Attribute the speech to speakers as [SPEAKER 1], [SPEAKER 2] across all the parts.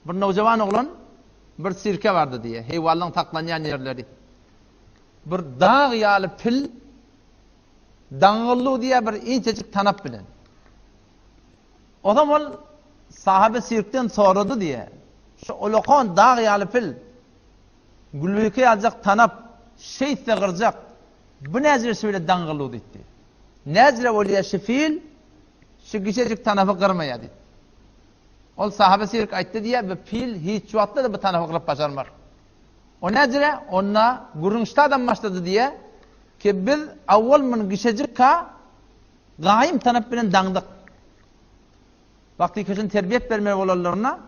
[SPEAKER 1] Bir nowjawan oglan bir sirke bardy diýýär, heýwanlaryň saklanýan ýerleri. Bir dag ýaly pil daňyldy diýýär bir inçejik tanap bilen. Onsoň ol sahaby sirkden sorady diýýär. Şu ulakan dag ýaly pil Gülbike ýaljak tanap, şeýtse gyrjak, bu näjire şeýle daňyldy diýdi. Näjire bolýar şu fil şu giçejik tanapy gyrmaýar diýdi. Ol sahaba sirk aýtdy diýýär, bu pil hiç wagtda-da bu tanapy gyryp başarmar. O näjire? Onda gürrüň ştadan başlady diýýär, ki biz awwal muny giçejik-ka gaýym tanap bilen daňdyk. Wagty köşün terbiýet bermeli bolanlarynda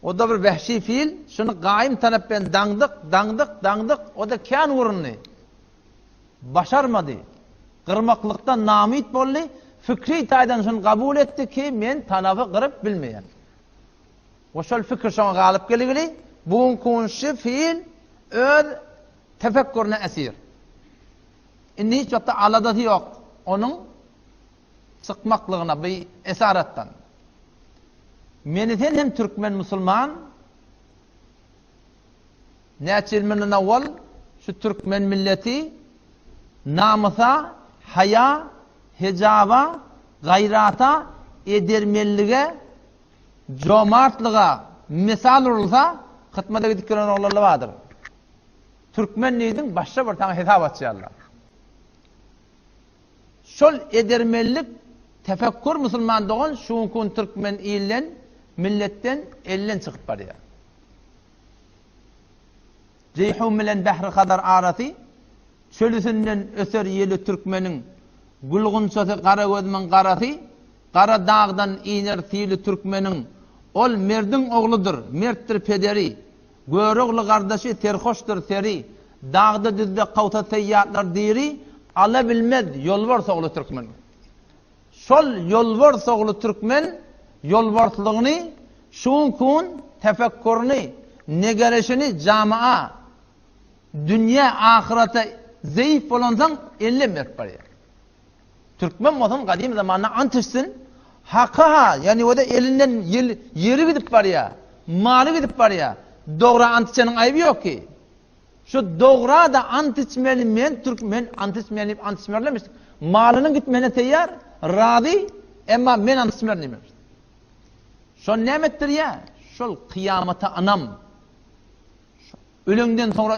[SPEAKER 1] o-da bir wehşi fil, şuny gaýym tanap bilen daňdyk, daňdyk, daňdyk, o-da kän urundy. Başarmady. Gyrmaklykdan namyt boldy, fikri taýdan şuny kabul etdi ki, men tanapy gyryp bilmeýän. We şol fikir şoňa galyp geligili, bu günki şu fil öz tefekkurine esir. Indi hiç wagtda aladasy ýok onuň çykmaklygyna bu esaratdan. Meni sen hem türkmen musulman näçe ýyl mundan owal şu türkmen milleti namysa, haýa, hejaba, gaýrata, edermenlige, jomartlyga mysal urulsa, hytmada gidip gelen oglanlar bardyr. Türkmen diýdiň, başga bir saňa hesap açýarlar. Şol edermenlik tefekkur musulman dogan şu günki gün türkmen ilden, milletden elden çykyp barýar. Jeýhun bilen Bähri Hazar arasy, Çölüsinden öser ýeli türkmeniň, Gül-gunçasy gara gözümiň garasy, Gara dagdan iner sili türkmeniň. Ol merdiň ogludyr, mertdir pederi, Görogly gardaşy serhoşdyr seri, Dagda-düzde kowsa seýýatlar diri, Ala bilmez ýolbars ogly türkmen. Şol ýolbars ogly türkmen ýolbarslygyny, şu günki gün tefekkuryny, negereşini jamy'a, dünýä, ahyrete zeýif bolansoň elden berip barýar. Türkmen bolsun gadym zamanda ant içsin, haka-ha, ýagny o-da elinden ýel, ýeri gidip barýar, maly gidip barýar. Dogra ant içeniň aýby ýok ki. Şu dogra-da ant içmeli men türk, men ant içmeýän diýip ant içmerlemiş. Malynyň gitmegine teýýar, razy, emma men ant içmerin diýmemiş. Şol näme etdirýär? Şol kyýamata ynam. Öleňden soňra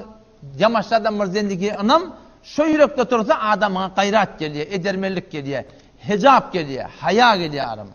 [SPEAKER 1] ýamaşjadan bir zendigiýe ynam, şo ýürekde tursa adamyňa gaýrat gelýär, edermenlik gelýär, hejap gelýär, haýa gelýär adama.